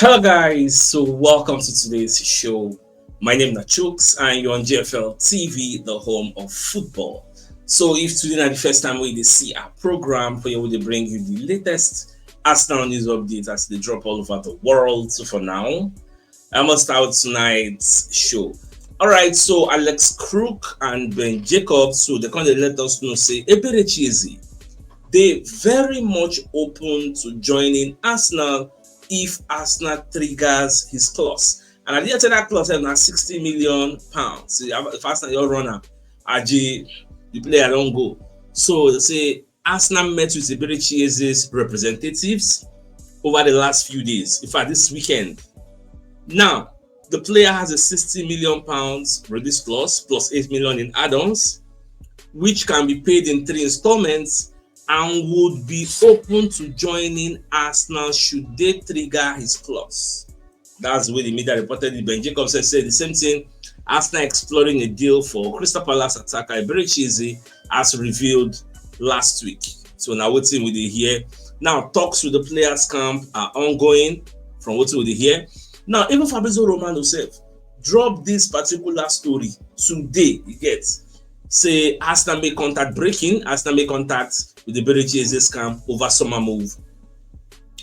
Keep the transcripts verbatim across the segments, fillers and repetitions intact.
Hello, guys. So, welcome to today's show. My name is Chooks, and you're on G F L T V, the home of football. So, if today is the first time we see our program, for you, we bring you the latest Arsenal news updates as they drop all over the world. So, for now, I must start tonight's show. All right, so Alex Crook and Ben Jacobs, so they kind of let us know say Eberechi Eze, they very much open to joining Arsenal if Arsenal triggers his clause. And I didn't tell that clause na sixty million pounds. So if Arsenal your runner, Aji, the player don't go. So they say Arsenal met with Eberechi Eze's representatives over the last few days. In fact, this weekend. Now, the player has a sixty million pounds release clause plus eight million in add-ons, which can be paid in three installments and would be open to joining Arsenal should they trigger his clause. That's the way the media reported it. Ben Jacobs said, said the same thing. Arsenal exploring a deal for Crystal Palace attacker Eberechi Eze as revealed last week. So now waiting with the here. Now talks with the players camp are ongoing from what we hear. Now, even Fabrizio Romano himself dropped this particular story today. You get say Arsenal make contact breaking, Arsenal make contact with the Eberechi Eze camp over summer move.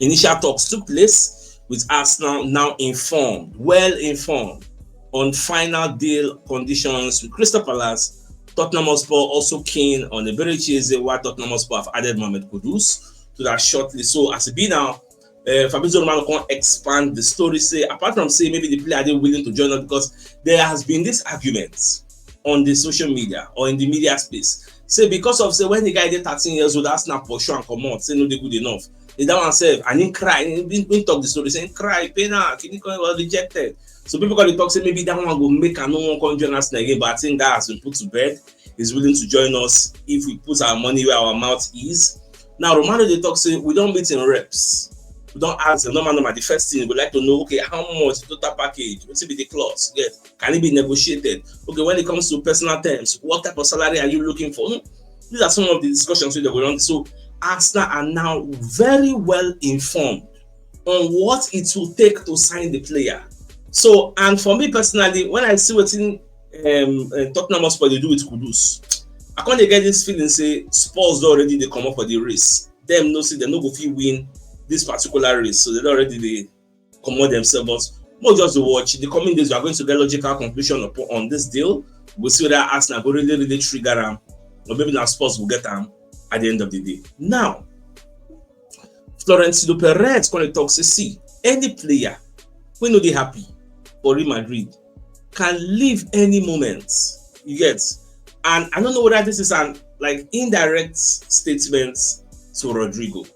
Initial talks took place with Arsenal now informed, well informed on final deal conditions with Crystal Palace. Tottenham Hotspur also keen on Eberechi Eze, while Tottenham Hotspur have added Mohamed Kudus to that shortly. So as it be now, uh, Fabrizio Romano can expand the story. Say apart from say maybe the player they willing to join us because there has been this argument on the social media or in the media space. Say because of say when the guy dey thirteen years old, that's not for sure and come out. Say no, they good enough. He that one self and he cry. He been, been talk the story. Say cry, pain out. He was rejected. So people call the talk say maybe that one will make another one come join us again. But I think that has been put to bed. He's willing to join us if we put our money where our mouth is. Now Romano they talk say we don't meet in reps. We don't ask them. No man, no man. The first thing we like to know, okay, how much total package? What's it be the clause? Yes, can it be negotiated? Okay, when it comes to personal terms, what type of salary are you looking for? Hmm? These are some of the discussions we go on. So Arsenal are now very well informed on what it will take to sign the player. So, and for me personally, when I see what in um, uh, Tottenham Hotspur they do with Kudus, I can't get this feeling say Spurs don already they come up for the race. Them no see them no go fit win this particular race, so they don already they comot themselves. But more just to watch. The coming days, we are going to get logical conclusion upon, on this deal. We'll see whether Arsenal go really, really trigger am, or maybe now Spurs will get am at the end of the day. Now, Florentino Perez going to talk say, see, any player we know they happy for Real Madrid can leave any moment. You get, and I don't know whether this is an like indirect statement to Rodrygo.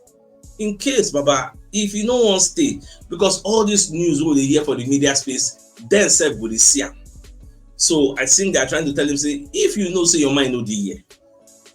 In case, Baba, if you no wan stay, because all this news wey we dey hear for the media space, dem sef go dey see am. So I think they are trying to tell him say, if you know say your mind no dey here,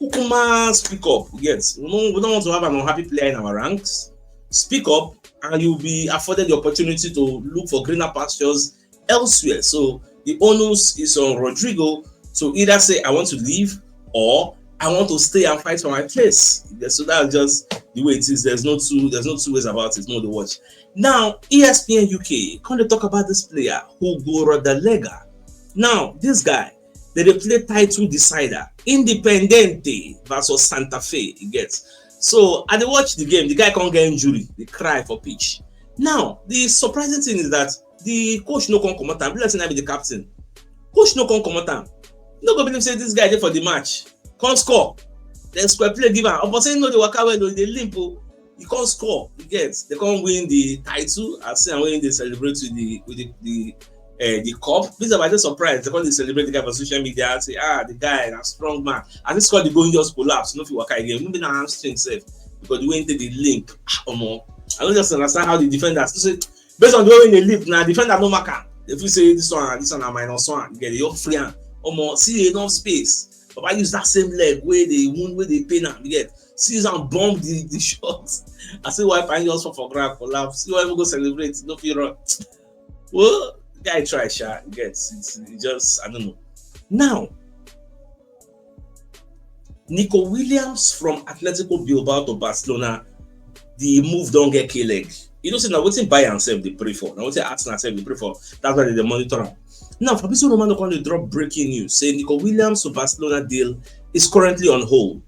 kukuma speak up. Yes, we don't, we don't want to have an unhappy player in our ranks. Speak up, and you'll be afforded the opportunity to look for greener pastures elsewhere. So the onus is on Rodrygo to either say, I want to leave, or I want to stay and fight for my place. Yeah, so that's just the way it is. There's no two, there's no two ways about it. No, the watch. Now, E S P N U K, can they talk about this player, Hugo Rodallega? Now, this guy, they dey play title decider, Independente versus Santa Fe, you get. So, I dey watch the game, the guy can't get injury, they cry for pitch. Now, the surprising thing is that the coach no come comot am. Be like say na be the captain. Coach no come comot am. No go believe say this guy dey for the match. Come score. Then square play give am. Upon say no dey waka well o, e dey limp o. He come score. You get. They come win the title. I see am when they celebrate with the with the, the uh, the cup. This is why they surprised. They come dey celebrate the guy for social media. Say, ah, the guy na strong man. As he score the goal, he just collapse. No fit waka again. Maybe na hamstring sef because the way he take dey limp. Ah, omo, I don't just understand how the defenders. So say, based on the way they limp, now defender no mark am. If you say this one, this one na minus one, you get your free hand. Omo, see enough space. Baba use that same leg where they wound, where they pain am. You get, see use am bomb the the shot. I say why Panyos fall for ground, collapse. See why we go celebrate, no fit run. Well, guy try, sha. You get, it's, it's just, I don't know. Now, Nico Williams from Atletico Bilbao to Barcelona, the move don get K-leg. You know, say na wetin Bayern sef dey pray for, na wetin Arsenal sef dey pray for. That's why they dey monitor am. Now, Fabrizio Romano come dey drop breaking news, say Nico Williams to Barcelona deal is currently on hold,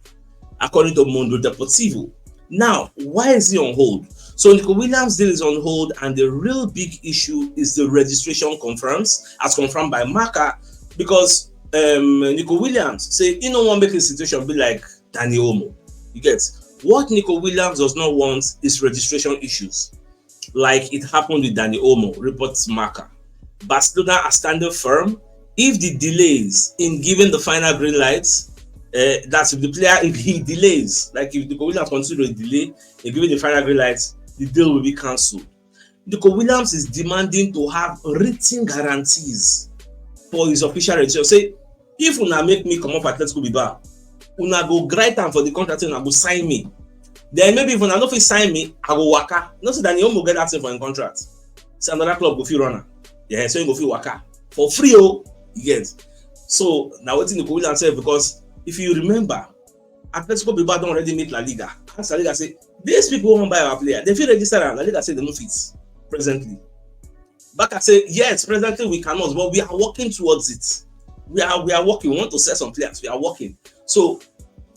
according to Mundo Deportivo. Now, why is he on hold? So Nico Williams deal is on hold, and the real big issue is the registration conference, as confirmed by Marca, because um, Nico Williams say he no wan make his situation be like Dani Olmo. You get? What Nico Williams does not want is registration issues, like it happened with Dani Olmo, reports Marca. Barcelona are standing firm. If the delays in giving the final green light, uh, that's if the player, if he delays, like if Nico Williams continues to delay in giving the final green light, the deal will be cancelled. Nico Williams is demanding to have written guarantees for his official registration. Say, if una make me comot for Atletico Bilbao, una go grant am for the contract, una go sign me. Then maybe if una no fit sign me, I go waka. You know say Dani Olmo get that thing for him contract. Say another club go fit run am. Yeah, so he go fit waka for free. Oh, you get? So now wetin Nico Williams say, because if you remember, Atletico Bilbao don already meet La Liga. Ask La Liga say, these people wan buy our player, they fit register am? La Liga say they no fit presently. Barca say, yes, presently we cannot, but we are working towards it. We are we are working. We want to sell some players. We are working. So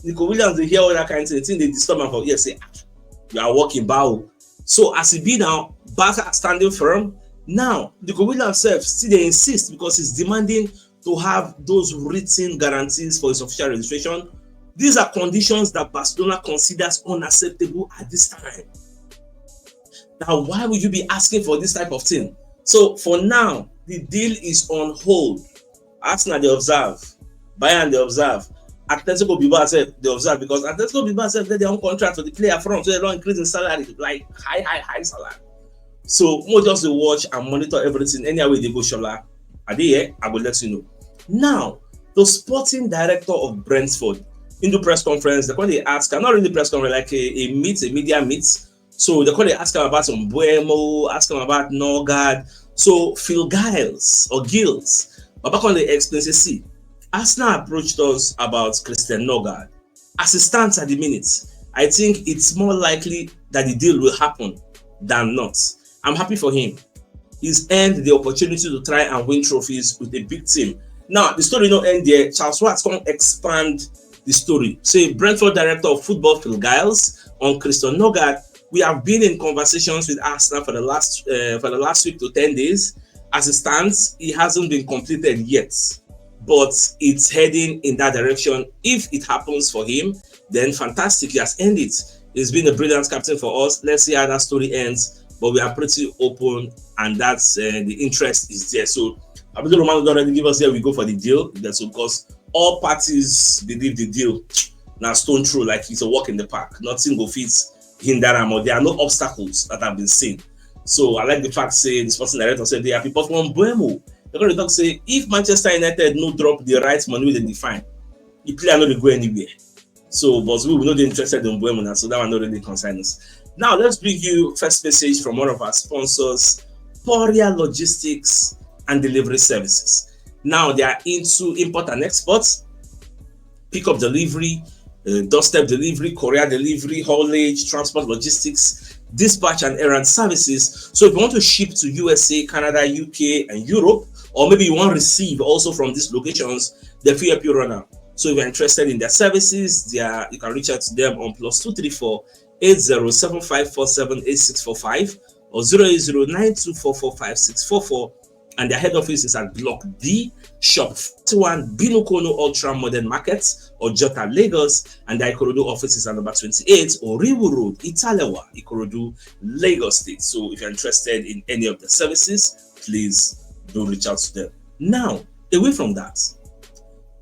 Nico Williams dey hear all that kind thing. The thing dey disturb am for here. Say, "Ah, we are working, bow." So as e be now, Barca are standing firm. Now Nico Williams sef still dey insist because he's demanding to have those written guarantees for his official registration. These are conditions that Barcelona considers unacceptable at this time. Now, why would you be asking for this type of thing? So for now, the deal is on hold. Arsenal dey observe, Bayern dey observe, Atletico Bilbao sef dey observe, because Atletico Bilbao sef get their own contract for the player front, so they don increase in salary, like high, high, high salary. So mo just dey watch and monitor everything. Anyhow e dey go, Shola, I dey here, I go let you know. Now, the sporting director of Brentford, in the press conference, they come dey ask, not really press conference, like a, a meet, a media meet. So they come dey ask am about Mbeumo, ask am about Norgaard. So Phil Giles or Giles, Baba come dey explain say, see, Arsenal approached us about Christian Norgaard. As it stands at the minute, I think it's more likely that the deal will happen than not. I'm happy for him. He's earned the opportunity to try and win trophies with a big team. Now, the story no end there. Charles Watts come expand the story. Say Brentford director of football Phil Giles on Christian Norgaard, we have been in conversations with Arsenal for the last uh, for the last week to ten days. As it stands, it hasn't been completed yet, but it's heading in that direction. If it happens for him, then fantastic, he has earned it. He's been a brilliant captain for us. Let's see how that story ends. But we are pretty open, and that's uh, the interest is there. So Fabrizio Romano don already give us, here we go for the deal. That's of course all parties believe the deal na stone throw, like it's a walk in the park. Nothing go fit hinder am, or there are no obstacles that have been seen. So I like the fact say the sporting director said they are people from Mbeumo. They gonna talk say if Manchester United no drop the right money wey dem define, the player no dey go anywhere. So, but we will not be interested in Mbeumo now, so that one no really concern us. Now let's bring you first message from one of our sponsors, Poria Logistics and Delivery Services. Now they are into import and export, pickup delivery, uh, doorstep delivery, courier delivery, haulage, transport, logistics, dispatch and errand services. So if you want to ship to U S A, Canada, U K, and Europe, or maybe you want to receive also from these locations, they fit help you run am. So if you're interested in their services, they are, you can reach out to them on plus two three four eight zero seven five four seven eight six four five or zero eight zero nine two four four five six four four. And their head office is at Block D, Shop forty-one, Binukono Ultra Modern Market, Ojota, Lagos. And their Ikorodu office is at number twenty-eight, Oriwu Road, Italewa, Ikorodu, Lagos State. So if you're interested in any of the services, please do reach out to them. Now, away from that,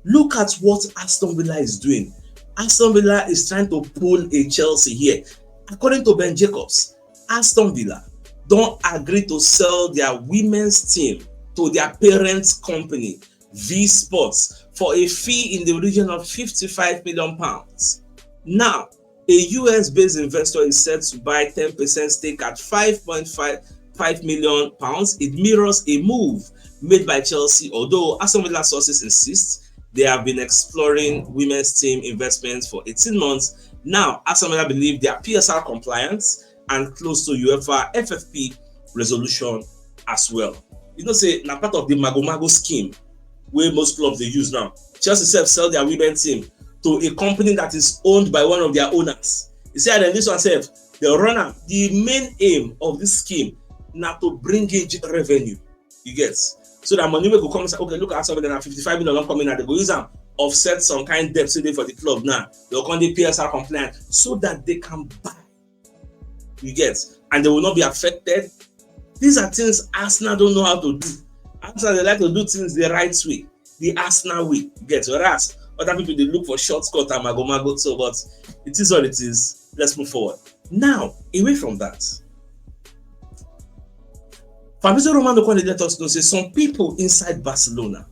look at what Aston Villa is doing. Aston Villa is trying to pull a Chelsea here. According to Ben Jacobs, Aston Villa don agree to sell their women's team to their parent company, V Sports, for a fee in the region of fifty-five million pounds. Now, a U S-based investor is set to buy ten percent stake at five point five five million pounds. It mirrors a move made by Chelsea, although Aston Villa sources insist they have been exploring women's team investments for eighteen months. Now, Aston Villa believe they are P S R compliant and close to UEFA F F P resolution as well. You know say na part of the mago mago scheme wey most clubs dey use now. Chelsea sef sell their women team to a company that is owned by one of their owners. You see, and then this one sef, the runner, the main aim of this scheme na to bring in revenue. You get? So that money wey go come inside, okay, look at something na fifty-five million don come in, and they go use am offset some kind debt wey dey for the club now. They'll come dey P S R compliant so that they can buy. You get? And they will not be affected. These are things Arsenal don't know how to do. Arsenal, they like to do things the right way, the Arsenal way. You get? Whereas other people, they look for shortcut and mago mago. So, but it is what it is. Let's move forward. Now, away from that, Fabrizio Romano come dey let us know say some people inside Barcelona,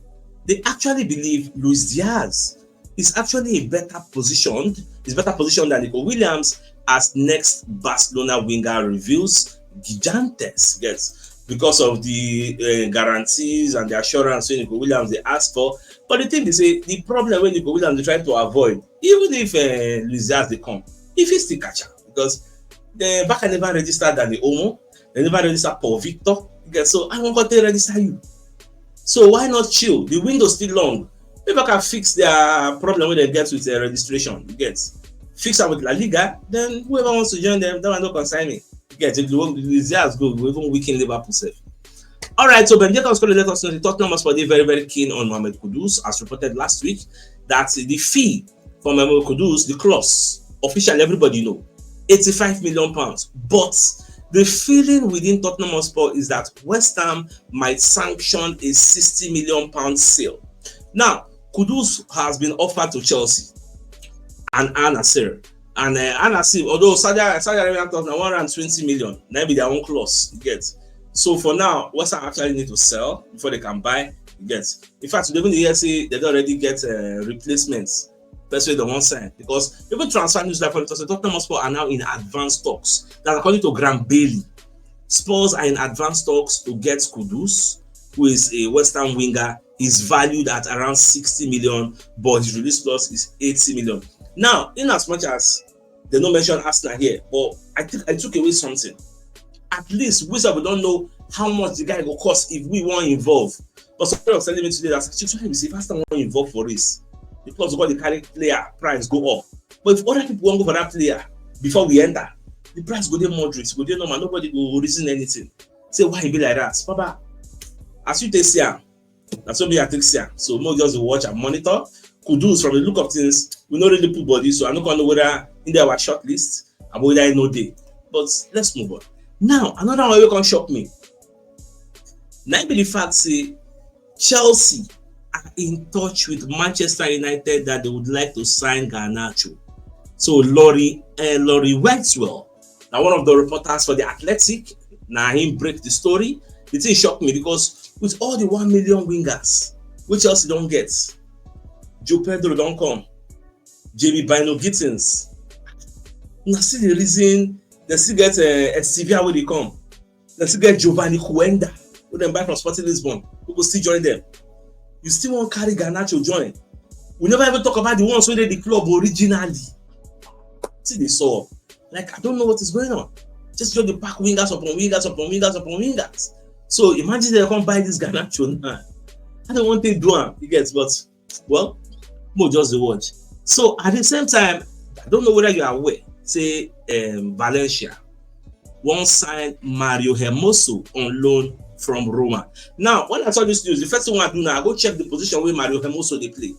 they actually believe Luis Diaz is actually a better positioned, is better positioned than Nico Williams as next Barcelona winger, reveals Gigantes. Yes, because of the uh, guarantees and the assurance wey Nico Williams dey ask for. But the thing is, say the problem wey Nico Williams dey try to avoid, even if uh, Luis Diaz dey come, if he still catch am, because the Barca never registered Dani Olmo, they never register Paul Victor. Okay, so I wan go take register you. So why not chill? The window still long. Maybe I can fix their problem wey they get with the registration. You get? Fix am with La Liga, then whoever wants to join them, that one no concern me. You get? If the one the Diaz go, we even weaken Liverpool sef. All right, so Ben Jacobs come dey let us know the Tottenham Hotspur dey very, very keen on Mohamed Kudus, as reported last week, that the fee for Mohamed Kudus, the clause, officially everybody know, eighty-five million pounds. But the feeling within Tottenham Hotspur is that West Ham might sanction a sixty million pound sale. Now, Kudus has been offered to Chelsea and Al Nassr. And uh, Al Nassr, although Saudi, Saudi Arabia talk now one hundred twenty million, maybe their own clause, you get. So for now, West Ham actually need to sell before they can buy, you get. In fact, they even hear say they don already get uh, replacements. That's why they won't sign, because even transfer news like for instance, Tottenham Hotspur are now in advanced talks. That according to Graham Bailey, Spurs are in advanced talks to get Kudus, who is a West Ham winger. Is valued at around sixty million, but his release clause is eighty million. Now, in as much as they no mention Arsenal here, but I think I took away something. At least we sef we don't know how much the guy go cost if we wan involve. But somebody was telling me today that six hundred if Arsenal wan involve for this, the clubs go dey carry player price go up. But if other people wan go for that player before we enter, the price go dey moderate, go dey normal, nobody go reason anything. Say why e be like that, Baba? As you take see am, na so me I take see am. So make we just dey watch and monitor. Kudus, from the look of things, we no really put body, so I no come know whether in dey our short list and whether e no dey. But let's move on. Now, another one wey come shock me na im be the fact say Chelsea are in touch with Manchester United that they would like to sign Garnacho. So Laurie, uh, Laurie Wentwell, na one of the reporters for The Athletic, na him break the story. The thing shock me because with all the one million wingers wey Chelsea don get, João Pedro don come, Jamie Bynoe-Gittens, na still the reason they still get uh, Estivia wey dey come. They still get Giovanni Quenda, wey dem buy from Sporting Lisbon, who go still join them. You still wan carry Garnacho join? We never even talk about the ones wey dey the club originally. See the saw. Like, I don't know what is going on. Just just dey pack wingers upon wingers upon wingers upon wingers. So imagine they come buy this Garnacho now. I don't want to do am, you get, but well, mo just dey watch. So at the same time, I don't know whether you are aware, say um, Valencia wan sign Mario Hermoso on loan from Roma. Now, when I saw this news, the first thing I do now, I go check the position where Mario Hermoso dey play.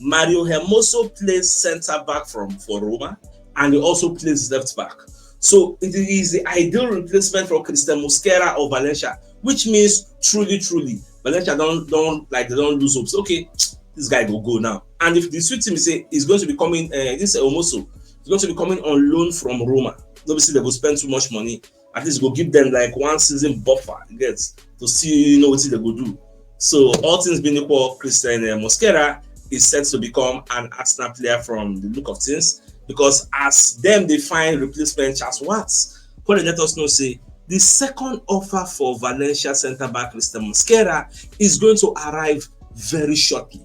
Mario Hermoso plays center back from for Roma, and he also plays left back. So it is the ideal replacement for Christian Mosquera of Valencia, which means truly, truly, Valencia don't don't like they don't lose hopes. Okay, this guy go go now. And if the sweet thing is say he's going to be coming, uh, this Hermoso is going to be coming on loan from Roma. Obviously, they go spend too much money. At least go give them like one season buffer, you get, to see you know what they go do. So all things being equal, Christian uh, Mosquera is set to become an Arsenal player from the look of things, because as them they find replacement Charles Watts, Paul let us know say the second offer for Valencia centre back Christian Mosquera is going to arrive very shortly,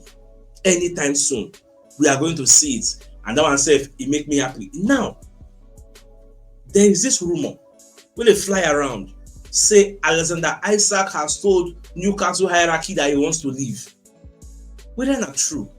anytime soon. We are going to see it, and that one sef e make me happy. Now, there is this rumor wey dey fly around say Alexander Isak has told Newcastle hierarchy that he wants to leave. Whether na true,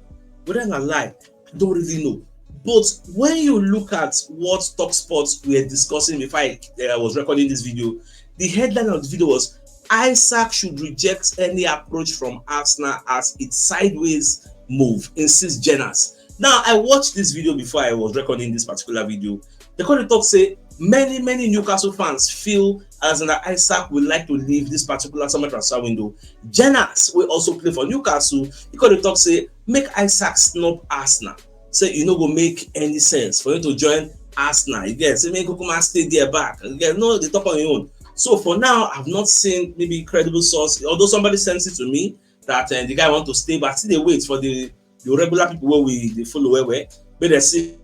whether na lie, I don't really know. But when you look at what Talksport were discussing before I, I was recording this video, the headline of the video was Isak should reject any approach from Arsenal as it sideways move, insists Jenas. Now, I watched this video before I was recording this particular video. They call the talk say many, many Newcastle fans feel Alexander Isak would like to leave this particular summer transfer window. Jenas, we also play for Newcastle, he call the talk say make Isak snub Arsenal. Say you no go make any sense for you to join Arsenal. You get, say make Kukuma stay there back. You get, no, they talk on your own. So for now, I've not seen maybe credible source, although somebody sent it to me that uh, the guy want to stay, but I still dey wait for the, the regular people where we they follow where where, but they see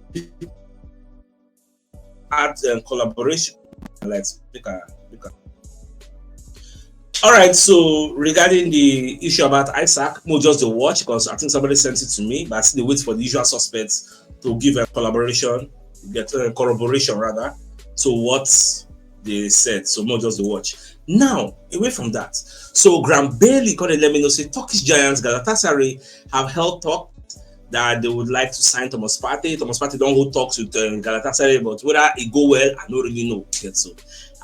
at um, collaboration. Like, make a, make a. All right, so regarding the issue about Isak, we'll just dey watch because I think somebody sent it to me, but I still dey wait for the usual suspects to give a collaboration, get a corroboration rather, to what they said. So we'll just dey watch. Now, away from that, so Graham Bailey called and let me know say Turkish giants Galatasaray have held talk that they would like to sign Thomas Partey. Thomas Partey don't hold talks with uh, Galatasaray, but whether it go well, I don't really know. Get so,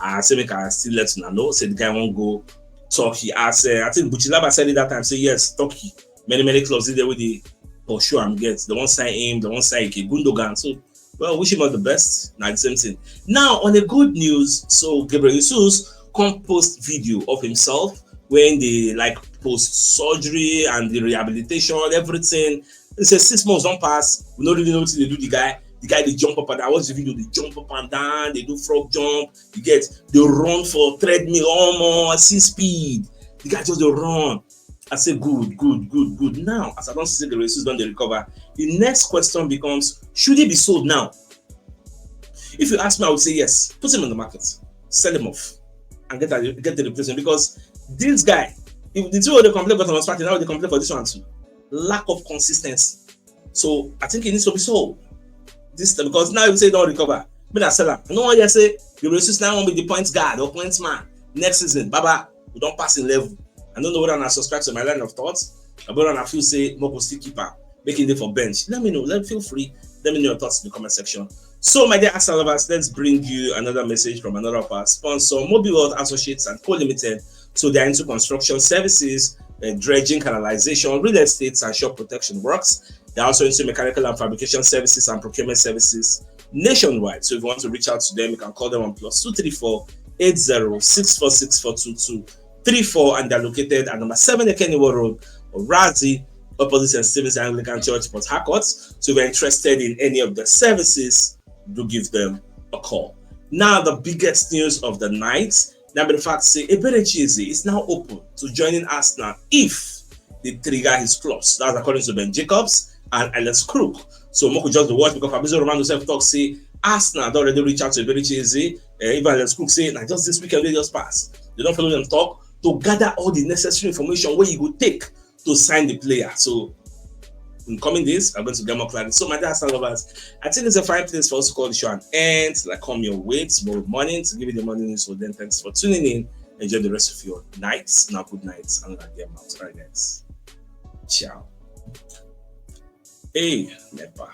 I say make I still let you know. Say the guy won't go Turkey. As uh, I think Buchilaba said it that time. Say yes, Turkey. Many many clubs did there with the for sure. I'm get. They won't sign him. They won't sign Ike Gundogan. So well, wish him all the best. Not the same thing. Now on the good news, so Gabriel Jesus come post video of himself when they like post surgery and the rehabilitation, everything. It's a six months don't pass. We don't really know what they do the guy. The guy they jump up and down. I watch the video, they jump up and down, they do frog jump. You get, they run for treadmill almost see speed. The guy just dey run. I say good, good, good, good. Now, as I don't see the races don't they recover, the next question becomes: should he be sold now? If you ask me, I would say yes. Put him on the market, sell him off, and get a, get the replacement because this guy, if the two of them complain about Thomas Partey, now they complain for this one too. Lack of consistency. So I think he needs to be sold. This time, because now you say don't recover. Me that seller. No one here say you resist now won't be the point guard or point man next season. Baba, we don't pass in level. I don't know whether I subscribe to my line of thoughts. I better I feel say Moko still keep am. Making it for bench. Let me know. Let feel free. Let me know your thoughts in the comment section. So, my dear Arsenal lovers, let's bring you another message from another of our sponsor, Mobile World Associates and Co Limited. So they are into construction services, uh, dredging, canalization, real estate, and shop protection works. They're also into mechanical and fabrication services and procurement services nationwide. So if you want to reach out to them, you can call them on plus two three four eight zero six four six four two two three four, and they're located at number seven Ekeniwo Road, Orazi, opposite St. Stephen's Anglican Church, Port Harcourt. So if you're interested in any of the services, do give them a call. Now, the biggest news of the night, now be the fact say Ebere Chizi is now open to joining Arsenal if they trigger his clause. That's according to Ben Jacobs and Alex Crook. So Moko just dey watch because Fabrizio Romano self talk say Arsenal don already reach out to Ebere Chizi. Uh, even Alex Crook say, now just this weekend they just pass. They don't follow them talk to gather all the necessary information where you go take to sign the player. So in coming days, I'm going to get more clarity. So, my dear Arsenal lovers, I think it's a fine place for us to call the show and end. Like, come your way tomorrow morning to give you the morning news. So then, thanks for tuning in. Enjoy the rest of your nights. Now, good night and like them out. All right, guys. Ciao. Hey, Nepa.